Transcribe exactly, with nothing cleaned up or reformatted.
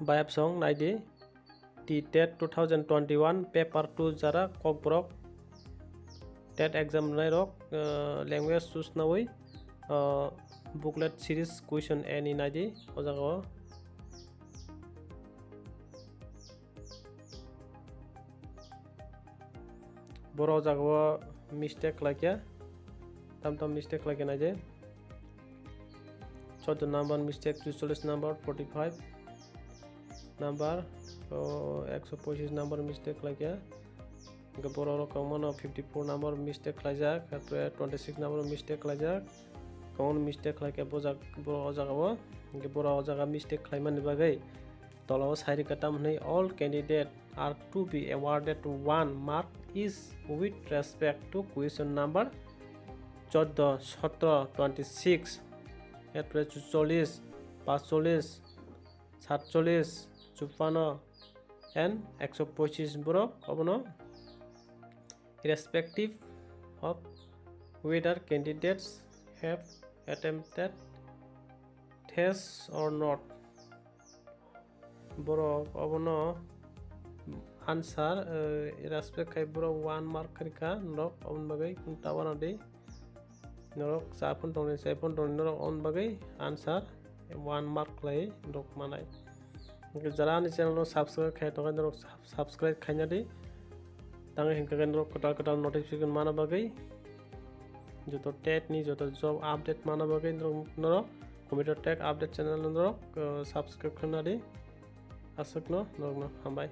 Bayapsong naidi, T tet two thousand twenty-one paper two jara Kokborok tet exam rwnai rok, uh, language choose nawi, uh, booklet series question A ni naidi o jaga o. Borok o jaga o mistake khlaikha, tam tam mistake khlaikha naidi. Chordo number mistake, chuchollis number, forty five number, o ekso pochish number mistake khlaikha. Hingke borok rok kwbangma no fifty four number mistake khlaijak, hingke twenty six number mistake khlaijak, kwbangma mistake khlaikha bo jag-, borok o jaga o. Hingke borok o jaga mistake khlaimani bagwi tola o sai rikha, tam hwnwi all candidate are to be awarded one mark each with respect to question number chordo, sotro, twenty six, hingke chuchollis, pachchollis, satchollis, chupano, and ekso pochish borok obono irrespective of whether candidates have attempted test or not. Borok obono answer, eh, respect khai borok one mark kharikha norok, oboni bagwi tabana di norok cha phone tongni, chai phone tongni norok oboni bagwi answer one mark khlai norok manai. Hingke jara ani channel no subscribe khai tongkha norok sub-, subscribe khaina di. Tangwi hingke norok kwtal kwtal notification mana bagwi, joto tet ni joto job update mana bagwi norok, norok computer tech update channel norok, uh, subscribe khaina di. Aswkno norokno hambai.